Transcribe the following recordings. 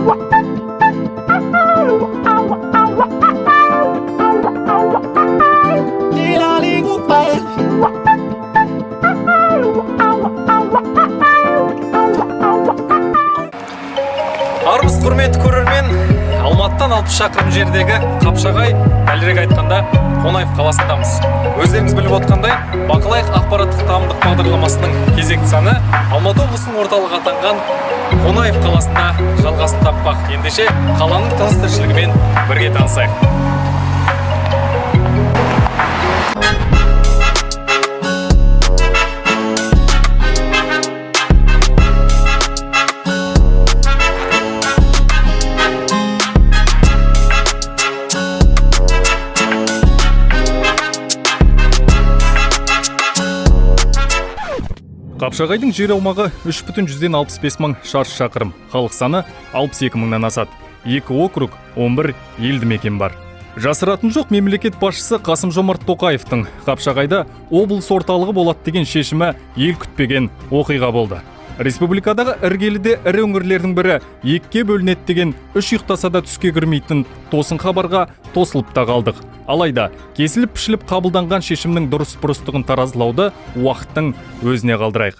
Армысыз, құрметті көрермен! Алматыдан 60 шақырым жердегі Қапшағай, дәлірек айтқанда, Қонаев қаласындамыз. Өздеріңіз біліп отқандай, Бақылайық ақпараттық танымдық бағдарламасының кезекті саны Алматы облысының орталығы атанған Қонаев қаласында жалғасын таппақ. Ендеше, қаланың тыныс тіршілігімен бірге танысайық. Қапшағайдың жер аумағы 3,65 мың шаршы шақырым, халық саны 62 мыңнан асады. Екі округ, 11 елді мекен бар. Жасыратын жоқ, мемлекет басшысы Қасым Жомарт Тоқаевтың Қапшағайда облыс орталығы болады деген шешімі ел күтпеген оқиға болды. Республикадағы іргелі де ірі өңірлердің бірі екіге бөлінеді деген үш ұйықтаса да түске кірмейтін тосын хабарға тосылып та қалдық. Алайда кесіліп пішіліп қабылданған шешімнің дұрыс бұрыстығын таразылауды уақыттың өзіне қалдырайық.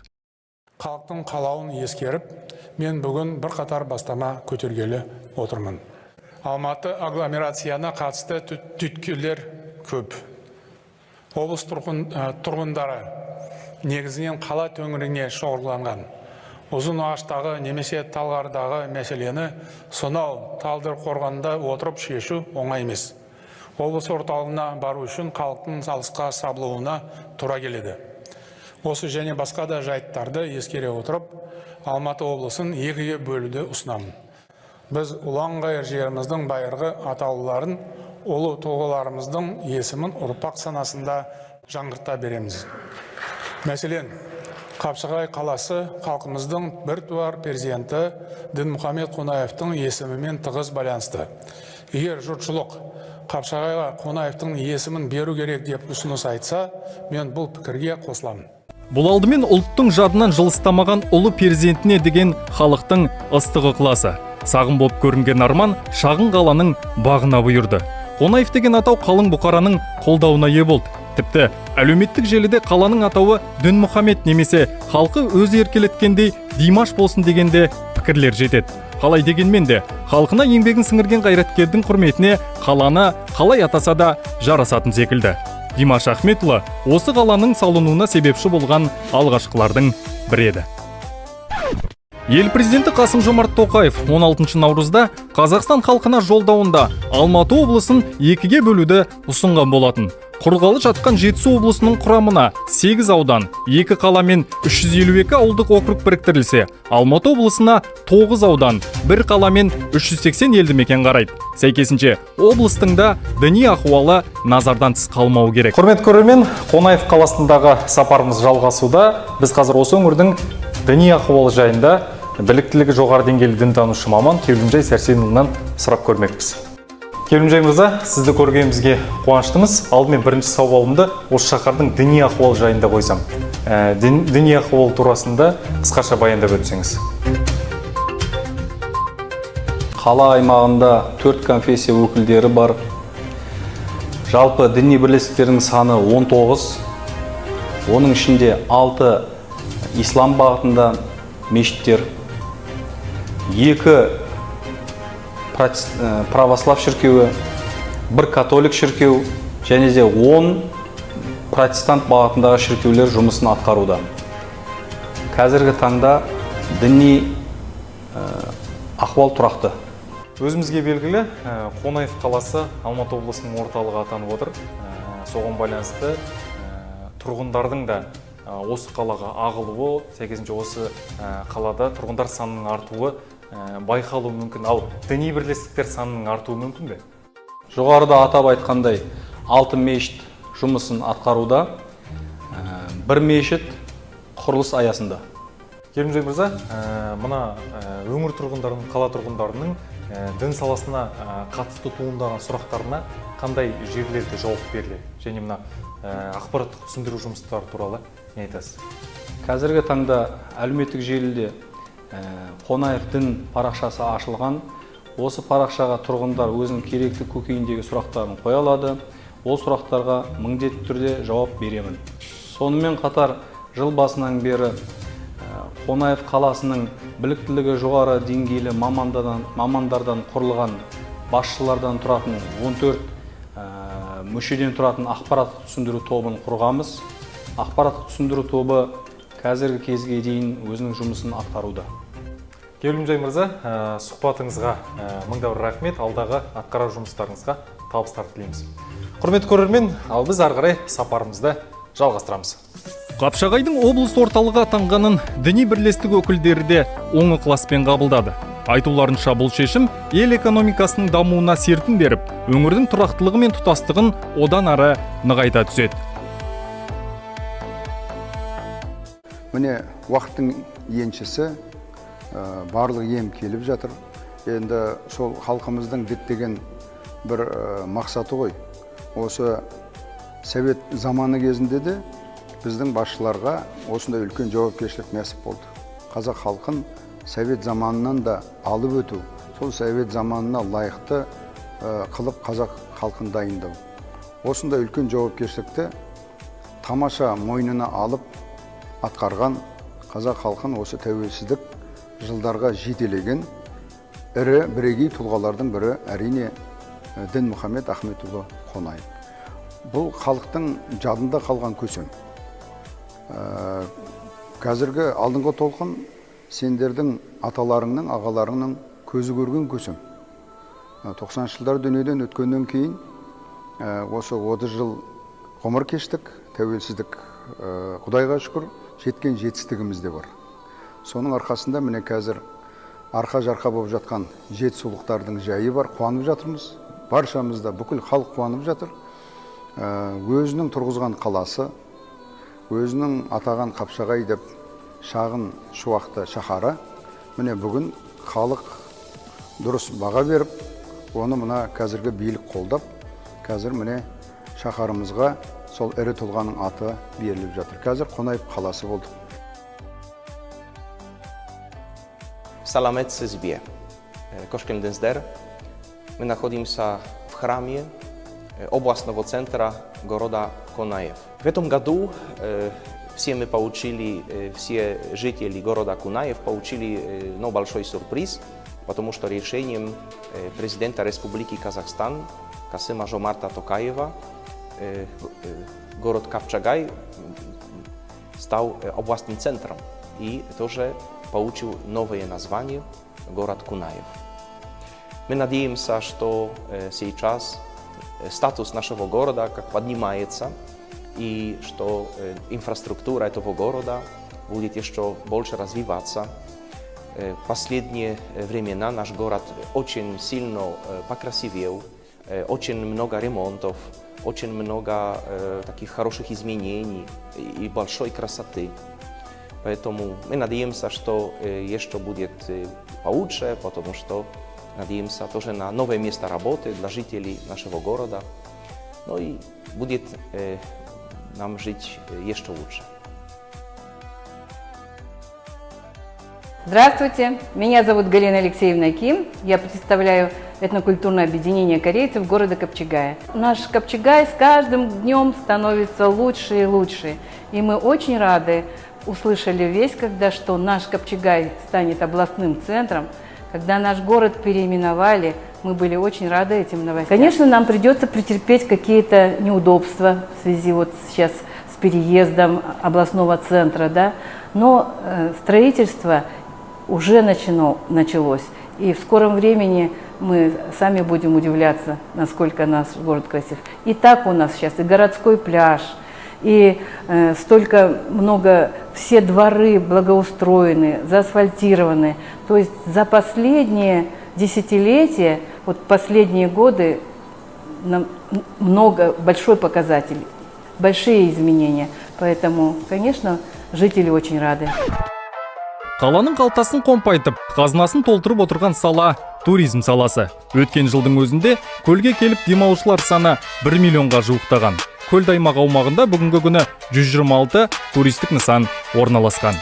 Халықтың қалауын ескеріп, мен бүгін бірқатар бастама көтергелі отырмын. Алматы агломерацияна қатысты түйткілдер көп. Облыс тұрғындары негізінен қала төңірегіне шоғырланған. Ұзын ағаштағы немесе Талғардағы мәселені сонау Талдықорғанда отырып шешу оңай емес. Облыс орталығына бару үшін халықтың алысқа сабылуына тура келеді. Осы және басқа да жайттарды ескере отырып, Алматы облысын екіге бөлуді ұсынамын. Біз ұлан-ғайыр жеріміздің байырғы атаулыларын, ұлы тұлғаларымыздың есімін ұрпақ санасында жаңғырта береміз. Мәселен, Қапшағай қаласы халқымыздың біртуар перзенті Дінмұхамед Қонаевтың есімімен тығыз байланысты. Егер жұртшылық Қапшағайға Қонаевтың есімін беру керек деп ұсыныс айтса, мен бұл пікірге қосыламын. Бұл алдымен ұлттың жадынан жылыстамаған ұлы перзентіне деген халықтың ыстық ықыласы. Сағым болып көрінген арман шағын қаланың бағына бұйырды. Қонаев деген атау қалың бұқараның қолдауына ие болды. Тіпті әлеуметтік желіде қаланың атауы Дінмұхамед немесе халқы өзі еркелеткендей Димаш болсын дегенде пікірлер жетеді. Қалай дегенмен де, халқына еңбегін сіңірген қайраткердің құрметіне қаланы қалай атаса да жарасатын секілді. Димаш Ахметұлы осы қаланың салынуына себепші болған алғашқылардың бірі еді. Ел президенті Қасым Жомарт Тоқаев 16 наурызда Қазақстан халқына жолдауында Алматы облысын екіге бөлуді ұсынған болатын. Құрылғалы жатқан Жетісу облысының құрамына 8 аудан, 2 қала мен 352 ауылдық округ біріктірілсе, Алматы облысына 9 аудан, 1 қала мен 380 елді мекен қарайды. Сәйкесінше, облыстың да діни ахуалы назардан тыс қалмауы керек. Құрметті көрермен, Қонаев қаласындағы сапарымыз жалғасуда. Біз қазір осы өңірдің діни ахуалы жайында біліктілігі жоғары деңгейлі дінтанушы маман Кеулімжай Сәрсенұлынан сұрап көрмекпіз. Кеулімжай мырза, сізді көргенімізге қуаныштымыз. Алдымен бірінші сауалымды осы шаһардың діни ахуалы жайында қойсам. Діни ахуал турасында қысқаша баяндап өтсеңіз. Қала аймағында 4 конфессия өкілдері бар. Жалпы діни бірлестіктердің саны 19. Оның ішінде 6 ислам бағытында мешіттер, 2 православ шіркеуі, 1 католик шіркеу және де 10 протестант бағытындағы шіркеулер жұмысын атқаруда. Қазіргі таңда діни ахуал тұрақты. Өзімізге белгілі, Қонаев қаласы Алматы облысының орталығы атанып отыр. Соған байланысты тұрғындардың да осы қалаға ағылуы, сәйкесінше осы қалада тұрғындар санының артуы байқалуы мүмкін. Ал діни бірлестіктер санының артуы мүмкін бе? Жоғарыда атап айтқандай, 6 мешіт жұмысын атқаруда, 1 мешіт құрылыс аясында. Келімжай мырза, мына өңір тұрғындарының, қала тұрғындарының дін саласына қатысты туындаған сұрақтарына қандай жерлерде жауап беріледі? Және мына ақпараттық түсіндіру жұмыстары туралы не айтасыз? Қазіргі таңда әлеуметтік желіде Қонаев дін парақшасы ашылған. Осы парақшаға тұрғындар өзінің керекті көкейіндегі сұрақтарын қоя алады. Ол сұрақтарға міндетті түрде жауап беремін. Сонымен қатар жыл басынан бері Қонаев қаласының біліктілігі жоғары деңгейлі мамандардан құрылған басшылардан тұратын 14 мүшеден тұратын ақпараттық түсіндіру тобын құрғанбыз. Ақпараттық түсіндіру тобы қазіргі кезге дейін өзінің жұмысын атқаруда. Кеулімжай мырза, сұхбатыңызға мың да бір рахмет, алдағы атқарар жұмыстарыңызға табыстар тілейміз. Құрметті көрермен, ал біз ары қарай сапарымызды жалғастырамыз. Қапшағайдың облыс орталығы атанғанын діни бірлестік өкілдері де оң ықыласпен қабылдады. Айтуларынша, бұл шешім ел экономикасының дамуына серпін беріп, өңірдің тұрақтылығы мен тұтастығын одан ары нығайта түседі. Міне, уақыттың еншісі, барлық ем келіп жатыр. Енді сол халқымыздың діттеген бір мақсаты ғой. Осы совет заманы кезінде де біздің басшыларға осындай үлкен жауапкершілік нәсіп болды. Қазақ халқын совет заманынан да алып өту, сол совет заманына лайықты қылып қазақ халқын дайындау. Осындай үлкен жауапкершілікті тамаша мойнына алып атқарған, қазақ халқын осы тәуелсіздік жылдарға жетелеген ірі бірегей тұлғалардың бірі, әрине, Дінмұхамед Ахметұлы Қонаев. Бұл халықтың жадында қалған көсем. Қазіргі алдыңғы толқын сендердің аталарыңның, ағаларыңның көзі көрген көсем. 90 жылдар дүниеден өткеннен кейін осы 30 жыл ғұмыр кештік, тәуелсіздік, Құдайға шүкір, жеткен жетістігіміз де бар. Соның арқасында, міне, қазір арқа жарқа болып жатқан жетісулықтардың жайы бар, қуанып жатырмыз. Баршамыз да, бүкіл халық қуанып жатыр. Өзінің тұрғызған қаласы, өзінің атаған Қапшағай деп шағын шуақты шаһары, міне, бүгін халық дұрыс баға беріп, оны мына қазіргі билік қолдап, қазір, міне, шаһарымызға сол ірі тұлғаның аты беріліп жатыр. Қазір Қонаев қаласы болдық. Саламетсіз бе. Қош келдіңіздер. Мы находимся в храме областного центра города Конаев. В этом году все мы получили, все жители города Кунаев получили, ну, большой сюрприз, потому что решением президента Республики Казахстан Касыма Жомарта Токаева город Капчагай стал областным центром и тоже получил новое название — город Кунаев. Мы надеемся, что сейчас статус нашего города как поднимается и что инфраструктура этого города будет еще больше развиваться. Последние времена наш город очень сильно покрасивел, очень много ремонтов, очень много таких хороших изменений и большой красоты. Поэтому мы надеемся, что еще будет получше, потому что надеемся тоже на новое место работы для жителей нашего города. Ну и будет нам жить еще лучше. Здравствуйте, меня зовут Галина Алексеевна Ким. Я представляю этнокультурное объединение корейцев города Капчагая. Наш Капчагай с каждым днем становится лучше и лучше. И мы очень рады, услышали весть, когда что наш Капчагай станет областным центром, когда наш город переименовали, мы были очень рады этим новостям. Конечно, нам придется претерпеть какие-то неудобства в связи вот сейчас с переездом областного центра, да, но строительство уже началось. И в скором времени мы сами будем удивляться, насколько наш город красив. И так у нас сейчас и городской пляж, и столько много, все дворы благоустроены, заасфальтированы. То есть за последние десятилетия, вот последние годы, нам много, большой показатель, большие изменения. Поэтому, конечно, жители очень рады. Қаланың қалтасын қомпайтып, қазынасын толтырып отырған сала — туризм саласы. Өткен жылдың өзінде көлге келіп демалушылар саны 1 миллионға жуықтаған. Көлді аймақ аумағында бүгінгі күні 126 туристік нысан орналасқан.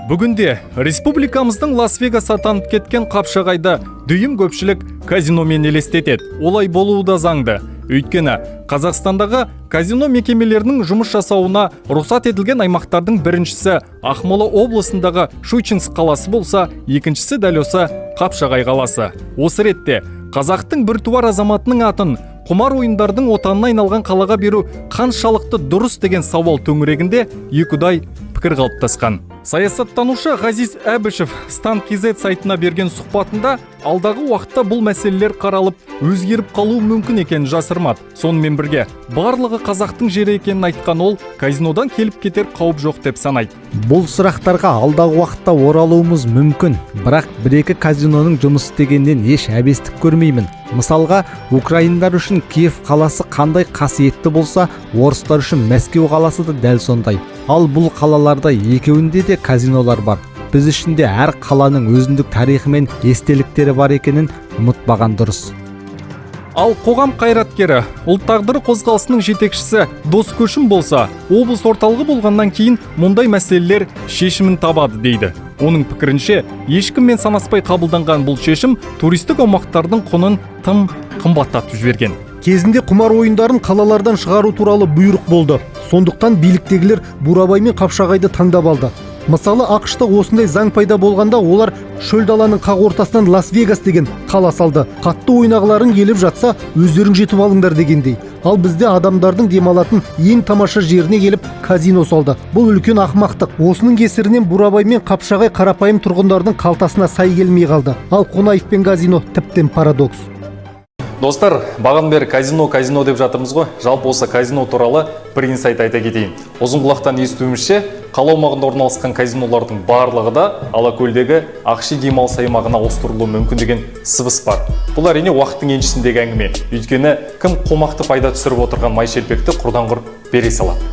Бүгінде республикамыздың Лас-Вегас атанып кеткен Қапшағайды дүйім көпшілік казиномен елестетеді. Олай болуы да заңды. Өйткені Қазақстандағы казино мекемелерінің жұмыс жасауына рұқсат етілген аймақтардың біріншісі Ақмола облысындағы Щучинск қаласы болса, екіншісі дәл осы Қапшағай қаласы. Осы ретте қазақтың біртуар азаматының атын құмар ойындардың отанына айналған қалаға беру қаншалықты дұрыс деген сауал төңірегінде екіұдай пікір қалыптасқан. Саясаттанушы Ғазиз Әбішев Стан KZ сайтына берген сұхбатында алдағы уақытта бұл мәселелер қаралып, өзгеріп қалуы мүмкін екенін жасырмады. Сонымен бірге барлығы қазақтың жері екенін айтқан ол казинодан келіп кетер қауіп жоқ деп санайды. Бұл сұрақтарға алдағы уақытта оралуымыз мүмкін, бірақ бір-екі казиноның жұмыс істегеннен еш әбестік көрмеймін. Мысалға, украиндар үшін Киев қаласы қандай қасиетті болса, орыстар үшін Мәскеу қаласы да дәл сондай. Ал бұл қалаларда екеуінде де казинолар бар. Біз үшін де әр қаланың өзіндік тарихы мен естеліктері бар екенін ұмытпаған дұрыс. Ал қоғам қайраткері, ұлт тағдыры қозғалысының жетекшісі Дос Көшім болса, облыс орталығы болғаннан кейін мұндай мәселелер шешімін табады дейді. Оның пікірінше, ешкіммен санаспай қабылданған бұл шешім туристік аумақтардың құнын тым қымбаттатып жіберген. Кезінде құмар ойындарын қалалардан шығару туралы бұйрық болды. Сондықтан биліктегілер Бурабай мен Қапшағайды таңдап алды. Мысалы, АҚШ-та осындай заң пайда болғанда олар шөл даланың қақ ортасынан Лас-Вегас деген қала салды. Қатты ойнағыларың келіп жатса, өздерің жетіп алыңдар дегендей. Ал бізде адамдардың демалатын ең тамаша жеріне келіп казино салды. Бұл үлкен ақымақтық. Осының кесірінен Бурабай мен Қапшағай қарапайым тұрғындардың қалтасына сай келмей қалды. Ал Қонаев пен казино тіптен парадокс. Достар, бағанадан бері казино, казино деп жатырмыз ғой. Жалпы осы казино туралы бір инсайт айта кетейін. Ұзынқұлақтан естуімізше, қала аумағында орналасқан казинолардың барлығы да Алакөлдегі Ақши демалыс аймағына ауыстырылуы мүмкін деген сыбыс бар. Бұл әрине уақыттың еншісіндегі әңгіме. Өйткені кім қомақты пайда түсіріп отырған май шелпекті құрдан құр бере салады.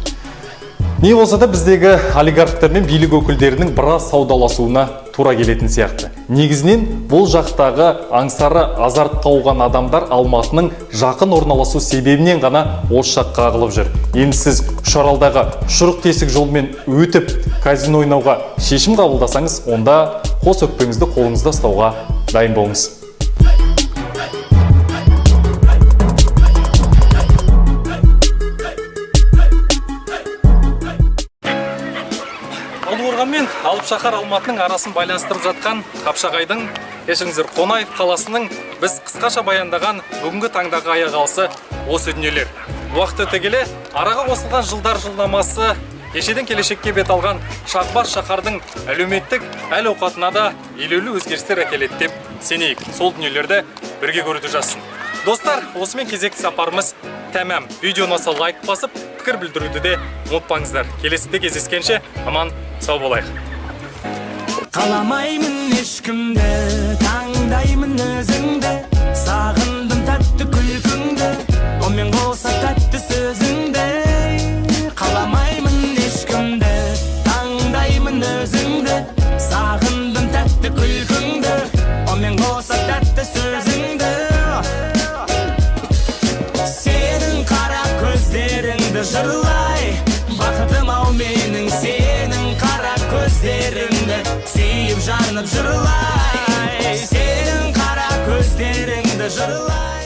Не болса да біздегі олигархтар мен билік өкілдерінің біраз саудаласуына тура келетін сияқты. Негізінен бұл жақтағы аңсары азартқа ауған адамдар Алматының жақын орналасу себебінен ғана осы жаққа ағылып жүр. Енді сіз Үшаралдағы шұрық тесік жолмен өтіп казино ойнауға шешім қабылдасаңыз, онда қос өкпеңізді қолыңызда ұстауға дайын болыңыз. Талдықорған мен алып шаһар Алматының арасын байланыстырып жатқан Қапшағайдың, кешіріңіздер, Қонаев қаласының біз қысқаша баяндаған бүгінгі таңдағы аяқ алысы осы дүниелер. Уақыт өте келе араға қосылған жылдар жылнамасы кешеден келешекке бет алған шаһбаз шаһардың әлеуметтік әл-ауқатына да елеулі өзгерістер әкеледі деп сенейік. Сол дүниелерді бірге көруді жазсын. Достар, осымен кезекті сапарымыз тәмам. Видео ұнаса лайк басып, пікір білдіруді де ұмытпаңыздар. Келесіде кездескенше аман сау болайық. Қаламаймын ешкімді, таңдаймын өзіңді, сағындым тәтті күлкіңді, онымен қоса тәтті сөзіңді. Қаламаймын ешкімді, таңдаймын өзіңді, сағындым тәтті күлкіңді, онымен қоса тәтті сөзіңді. Сенің қара көздеріңді жырлай, бақытым ау менің, сенің қара көздеріңді сүйіп жанып жырлай, сенің қара көздеріңді жырлай.